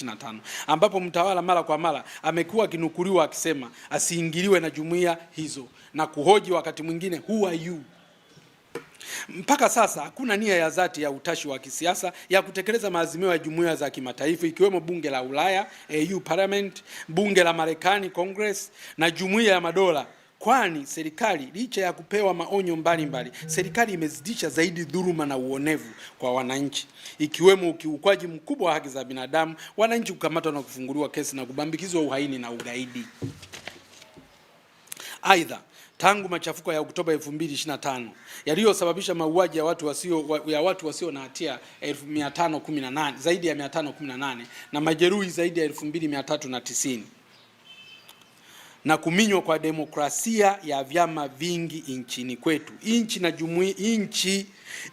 2025 ambapo mtawala mara kwa mara amekuwa akinukuliwa akisema asiingiliwe na jumuiya hizo na kuhoji wakati mwingine, who are you? Mpaka sasa hakuna nia ya dhati ya utashi wa kisiasa ya kutekeleza maazimio ya jumuiya za kimataifa ikiwemo bunge la Ulaya EU Parliament, bunge la Marekani Congress na jumuiya ya madola, kwani serikali licha ya kupewa maonyo mbalimbali, serikali imezidisha zaidi dhuluma na uonevu kwa wananchi, ikiwemo ukiukwaji mkubwa wa haki za binadamu, wananchi kukamatwa na kufunguliwa kesi na kubambikizwa uhaini na ugaidi. Aidha, tangu machafuko ya Oktoba 2025 yaliyosababisha mauaji ya watu wasio na hatia 1518, zaidi ya 518 na majeruhi zaidi ya 2390 na kuminywa kwa demokrasia ya vyama vingi nchini kwetu,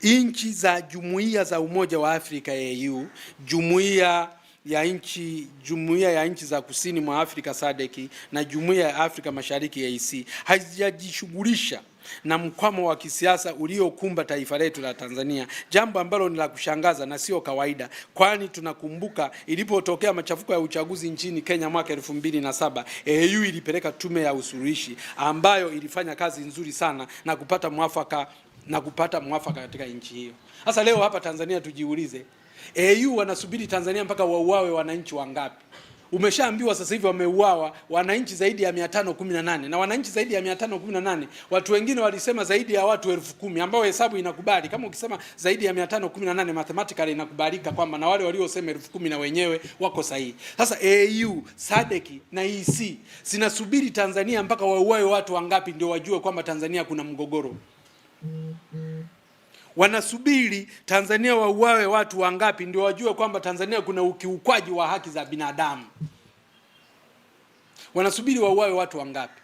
nchi za jumuiya za Umoja wa Afrika AU, jumuiya ya nchi za kusini mwa Afrika SADC na jumuiya ya Afrika Mashariki EAC hazijajishughulisha na mkwamo wa kisiasa uliokumba taifa letu la Tanzania, jambo ambalo ni la kushangaza na sio kawaida, kwani tunakumbuka ilipotokea machafuko ya uchaguzi nchini Kenya mwaka 2007, AU ilipeleka tume ya usuluhishi ambayo ilifanya kazi nzuri sana na kupata mwafaka katika nchi hiyo. Sasa leo hapa Tanzania tujiulize, AU wanasubiri Tanzania mpaka wauawe wananchi wangapi? Umeshaambiwa sasa hivi wameuawa wananchi zaidi ya 518, na wananchi zaidi ya 518, watu wengine walisema zaidi ya watu 10,000, ambao hesabu inakubali. Kama ukisema zaidi ya 518, mathematically inakubalika kwamba na wale waliosema 10,000 na wenyewe wako sahihi. Sasa AU, SADC na EAC zinasubiri Tanzania mpaka wauawe watu wangapi ndio wajue kwamba Tanzania kuna mgogoro? Wanasubiri Tanzania wauawe watu wangapi ndio wajue kwamba Tanzania kuna ukiukwaji wa haki za binadamu? Wanasubiri wauawe watu wangapi?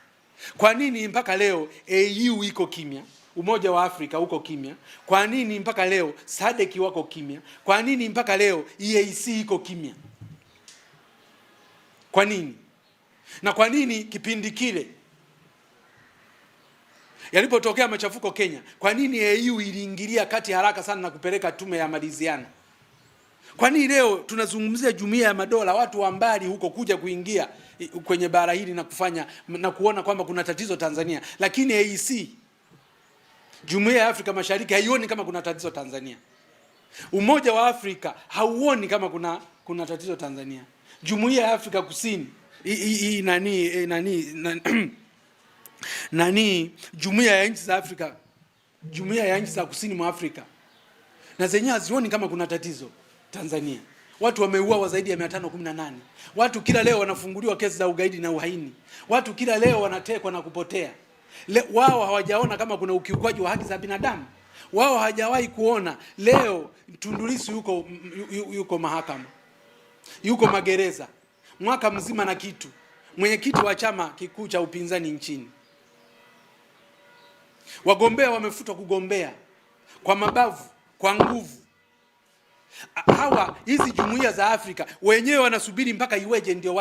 Kwa nini mpaka leo AU iko kimya? Umoja wa Afrika uko kimya? Kwa nini mpaka leo SADC wako kimya? Kwa nini mpaka leo EAC iko kimya? Kwa nini? Na kwa nini kipindi kile yalipotokea machafuko Kenya, kwa nini AU iliingilia kati haraka sana na kupeleka tume ya maridhiano? Kwa nini leo tunazungumzia Jumuiya ya Madola, watu wa mbali huko kuja kuingia kwenye bara hili na kufanya na kuona kwamba kuna tatizo Tanzania, lakini AEC, Jumuiya ya Afrika Mashariki, haioni kama kuna tatizo Tanzania. Umoja wa Afrika hauoni kama kuna tatizo Tanzania. Jumuiya ya Afrika Kusini hii nani, Jumuiya ya nchi za Afrika, Jumuiya ya nchi za Kusini mwa Afrika na zenyewe hazioni kama kuna tatizo Tanzania. Watu wameuawa zaidi ya 518. Watu kila leo wanafunguliwa kesi za ugaidi na uhaini. Watu kila leo wanatekwa na kupotea. Wao hawajaona kama kuna ukiukwaji wa haki za binadamu. Wao hawajawahi kuona. Leo Tundu Lissu yuko mahakama, yuko magereza mwaka mzima na kitu, mwenyekiti wa chama kikuu cha upinzani nchini. Wagombea wamefutwa kugombea kwa mabavu, kwa nguvu. Hawa hizi jumuiya za Afrika wenyewe wanasubiri mpaka iweje ndio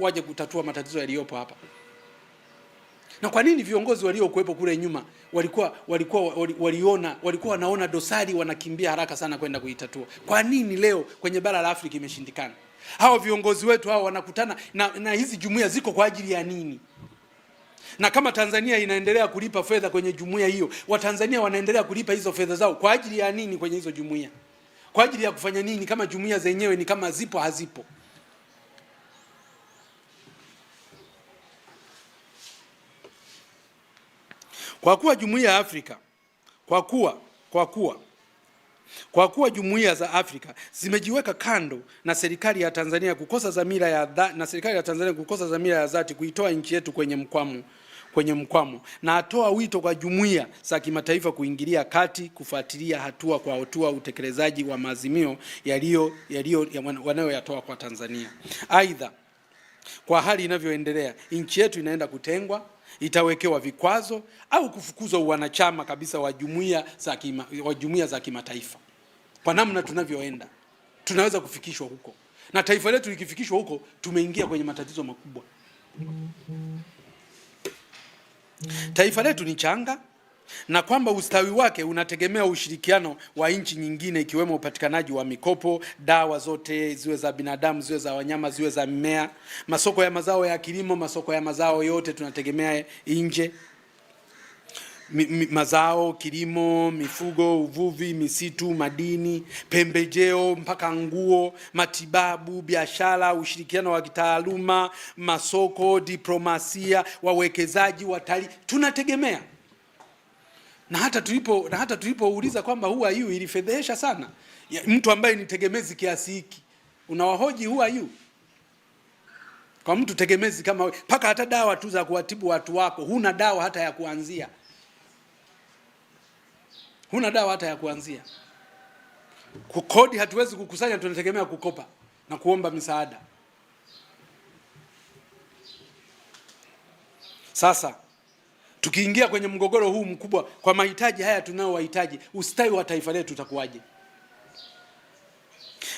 waje kutatua matatizo yaliyopo hapa? Na kwa nini viongozi waliokuwepo kule nyuma walikuwa wanaona dosari, wanakimbia haraka sana kwenda kuitatua? Kwa nini leo kwenye bara la Afrika imeshindikana? Hawa viongozi wetu hawa wanakutana na hizi jumuiya ziko kwa ajili ya nini? Na kama Tanzania inaendelea kulipa fedha kwenye jumuiya hiyo, Watanzania wanaendelea kulipa hizo fedha zao kwa ajili ya nini kwenye hizo jumuiya? Kwa ajili ya kufanya nini kama jumuiya zenyewe ni kama zipo hazipo? Kwa kuwa jumuiya ya Afrika kwa kuwa jumuiya za Afrika zimejiweka kando na serikali ya Tanzania kukosa dhamira ya dhati kuitoa nchi yetu kwenye mkwamo, na atoa wito kwa jumuiya za kimataifa kuingilia kati kufuatilia hatua kwa hatua utekelezaji wa maazimio yaliyo wanayoyatoa kwa Tanzania. Aidha, kwa hali inavyoendelea, nchi yetu inaenda kutengwa, itawekewa vikwazo au kufukuzwa uwanachama kabisa wa jumuiya za kimataifa. Kwa namna tunavyoenda, tunaweza kufikishwa huko, na taifa letu likifikishwa huko, tumeingia kwenye matatizo makubwa. Taifa letu ni changa. na kwamba ustawi wake unategemea ushirikiano wa nchi nyingine ikiwemo upatikanaji wa mikopo, dawa zote ziwe za binadamu, ziwe za wanyama, ziwe za mimea, masoko ya mazao ya kilimo, masoko ya mazao yote tunategemea nje. Mazao, kilimo, mifugo, uvuvi, misitu, madini, pembejeo mpaka nguo, matibabu, biashara, ushirikiano wa kitaaluma, masoko, diplomasia, wawekezaji, watalii tunategemea. Na hata tulipouliza kwamba who are you, ilifedhehesha sana. Ya, mtu ambaye ni tegemezi kiasi hiki unawahoji who are you? Kwa mtu tegemezi kama wewe, mpaka hata dawa tu za kuwatibu watu wako huna dawa hata ya kuanzia, huna dawa hata ya kuanzia. Kukodi hatuwezi kukusanya, tunategemea kukopa na kuomba misaada. Sasa tukiingia kwenye mgogoro huu mkubwa kwa mahitaji haya tunayowahitaji, ustawi wa taifa letu utakuwaje?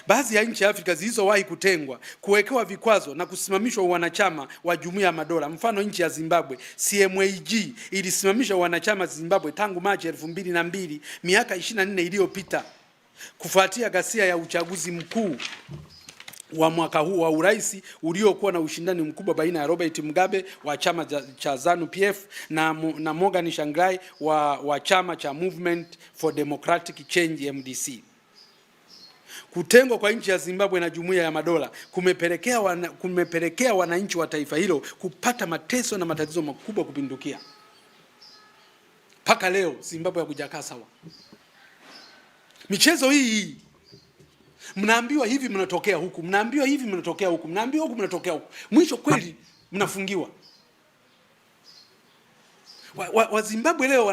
Baadhi ya nchi ya Afrika zilizowahi kutengwa, kuwekewa vikwazo na kusimamishwa wanachama wa Jumuiya ya Madola, mfano nchi ya Zimbabwe, CMAG ilisimamisha wanachama Zimbabwe tangu Machi 2002, miaka 24 iliyopita, kufuatia ghasia ya uchaguzi mkuu wa mwaka huu wa urais uliokuwa na ushindani mkubwa baina ya Robert Mugabe wa chama cha ZANU PF na Morgan Tsvangirai wa chama cha Movement for Democratic Change MDC. Kutengwa kwa nchi ya Zimbabwe na Jumuiya ya Madola kumepelekea wananchi wa taifa hilo kupata mateso na matatizo makubwa kupindukia. Mpaka leo Zimbabwe hakujakaa sawa. Michezo hii mnaambiwa hivi mnatokea huku, mnaambiwa hivi mnatokea huku, mnaambiwa huku mnatokea huku, mwisho kweli mnafungiwa. Wa Zimbabwe leo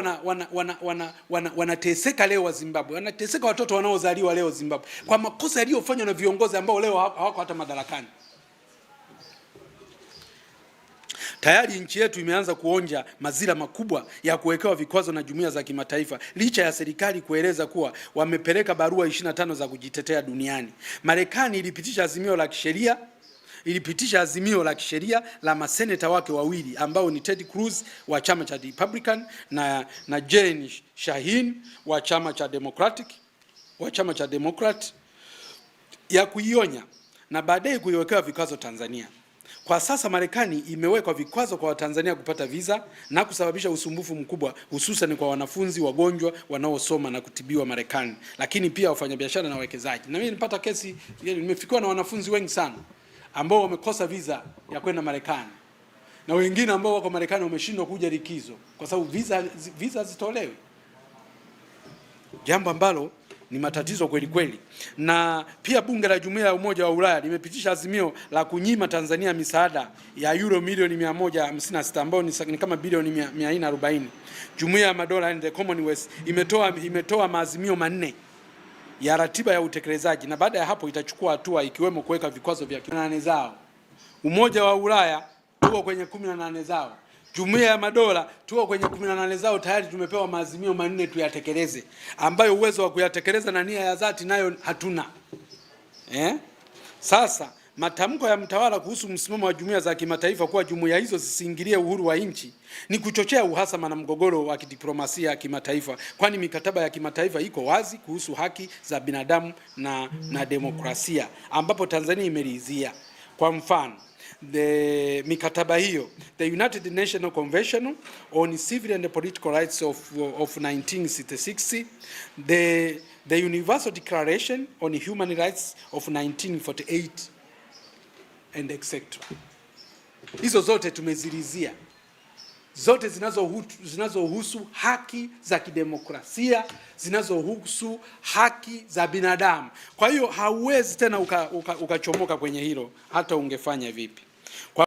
wanateseka leo, wa Zimbabwe wanateseka, watoto wanaozaliwa leo Zimbabwe kwa makosa yaliyofanywa na viongozi ambao leo hawako hata madarakani. Tayari nchi yetu imeanza kuonja madhira makubwa ya kuwekewa vikwazo na jumuiya za kimataifa licha ya serikali kueleza kuwa wamepeleka barua 25 za kujitetea duniani. Marekani ilipitisha azimio la kisheria la maseneta wake wawili ambao ni Ted Cruz wa chama cha Republican na Jane Shaheen wa chama cha Democrat ya kuionya na baadaye kuiwekewa vikwazo Tanzania. Kwa sasa Marekani imewekwa vikwazo kwa Watanzania kupata visa na kusababisha usumbufu mkubwa hususan kwa wanafunzi, wagonjwa wanaosoma na kutibiwa Marekani, lakini pia wafanyabiashara na wawekezaji. Na mimi nilipata kesi, nimefikiwa na wanafunzi wengi sana ambao wamekosa visa ya kwenda Marekani na wengine ambao wako Marekani wameshindwa kuja likizo kwa sababu visa hazitolewi, jambo ambalo ni matatizo kweli kweli. Na pia bunge la Jumuiya ya Umoja wa Ulaya limepitisha azimio la kunyima Tanzania misaada ya euro milioni 156 ambayo ni kama bilioni 440. Jumuiya ya Madola and the Commonwealth imetoa maazimio 4 ya ratiba ya utekelezaji na baada ya hapo itachukua hatua ikiwemo kuweka vikwazo vya 18 zao. Umoja wa Ulaya tuko kwenye 18 zao. Jumuiya ya Madola tuko kwenye 18 zao, tayari tumepewa maazimio 4 tuyatekeleze, ambayo uwezo wa kuyatekeleza na nia ya dhati nayo hatuna. Sasa matamko ya mtawala kuhusu msimamo wa jumuiya za kimataifa kuwa jumuiya hizo zisiingilie uhuru wa nchi ni kuchochea uhasama na mgogoro wa kidiplomasia ya kimataifa, kwani mikataba ya kimataifa iko wazi kuhusu haki za binadamu na demokrasia ambapo Tanzania imeridhia. Kwa mfano, the mikataba hiyo, the United Nations Convention on Civil and Political Rights of 1966, the Universal Declaration on Human Rights of 1948 and etc. Hizo zote tumeziridhia, zote zinazohusu haki za kidemokrasia, zinazohusu haki za binadamu. Kwa hiyo hauwezi tena ukachomoka kwenye hilo hata ungefanya vipi. Kwa